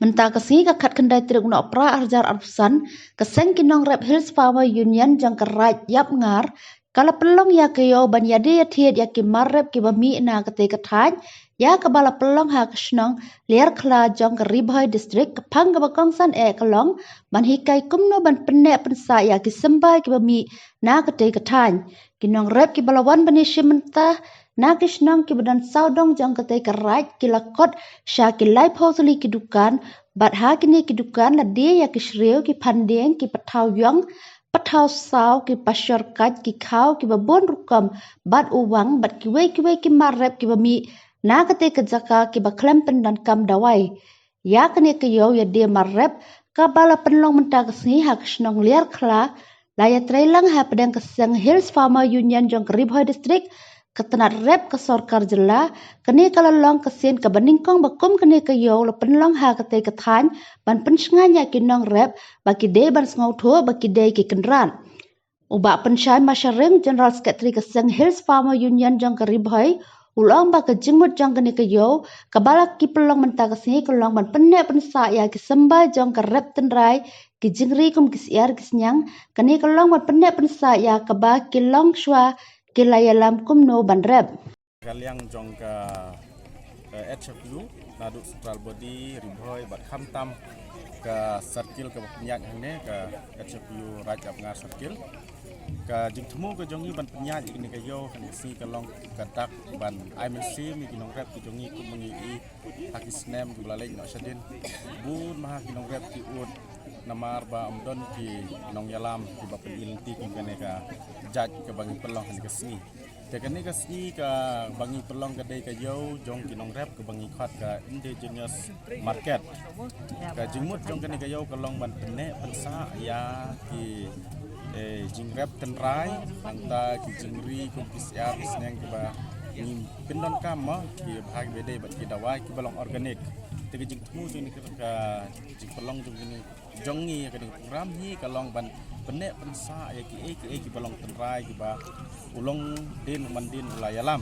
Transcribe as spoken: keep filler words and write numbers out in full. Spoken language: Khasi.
Mynta ka sngi ka khatkhyndai tarik u Nohprah arhajar arphew san, ka seng ki nongrep Hills Farmer Union jong ka Raid Yapngar ka la pynlong ïa ka ïew ban ïadei ïathied ïa ki mar rep kiba mih na katei ka thaiñ, ïa kaba la pynlong ha ka shnong Liarkhla jong ka Ri Bhoi District. Ka phang kaba kongsan eh ka long ban hikai kumno ban pynneh pynsah ïa ki symbai kiba mih na katei ka thaiñ. Ki nongrep kiba la wan ban ïashim bynta na ki shnong kiba don sawdong jong katei ka raid ki la kot sha ki laiphew tylli ki dukan, bad ha kine ki dukan la die ïa ki shriew, ki phandieng, ki pathaw ïong, pathaw saw, ki pashor kait, ki khaw kiba bun rukom, bad uwang, bad kiwei kiwei ki mar rep kiba mih na katei ka jaka kiba khlem pyndonkam dawai. Ïa kane ka ïew ïadei mar rep kaba la pynlong mynta ka sngi ha ka shnong Liarkhla la ïatreilang hapdeng ka seng Hills Farmer Union jong ka Ri Bhoi District, ka tnat rep ka sorkar jylla. Kane ka la long ka sien kaba nyngkong ba kum kane ka ïew la pynlong ha katei ka thaiñ ban pynshngaiñ ïa ki nongrep ba ki dei ban sngewthuh ba ki dei ki kynrad. U Bah Pynshai Masharing, General Secretary ka seng Hills Farmer Union jong ka Ri Bhoi, u la ong ba ka jingmut jong kane ka ïew kaba la ki pynlong mynta ka sngi ka long ban pynneh pynsah ïa ki symbai jong ka rep tynrai, ki jingri kum ki syiar ki sniang. Kane ka long ban pynneh pynsah ïa kaba ki long shuwa ki la ïalam kumno ban rep. Ka liang jong ka, eh, H F U, naduh central body, Ri Bhoi, bad khamtam ka circle kaba pynïaid hangne, ka H F U Raid Yapngar Circle. Ka jingthmu ka jong ngi ban pynïaid ïa kane ka ïew kane ka sngi ka long ka dak ban ai mynsiem ïa ki nongrep ki jong ngi kum ma ngi i ha ki snem kiba la leit noh shadien. Bun ma ha ki nongrep ki ud namar ba ym don ki nongïalam kiba pynlynti kum kane ka jait kaba ngi pynlong kane ka sngi. Te kane ka sngi kaba ngi pynlong ka dei ka ïew jong ki nongrep kaba ngi khot ka indigenous market. Ka jingmut jong kane ka ïew ka long ban pynneh pynsah ïa ki, eh, jingrep tynrai, nangta ki jingri kum ki syiar ki sniang kiba ngi pyndonkam mo, kiba ha kiba dei bad ki dawai kiba long organic. Te ka jingthmu jong kane ka, ka jingpynlong jong kane jong ngi ïa kane ka program hi ka long ban pynneh pynsah ïa kiei kiei kiba long tynrai kiba u longdien u mandien u la ïalam.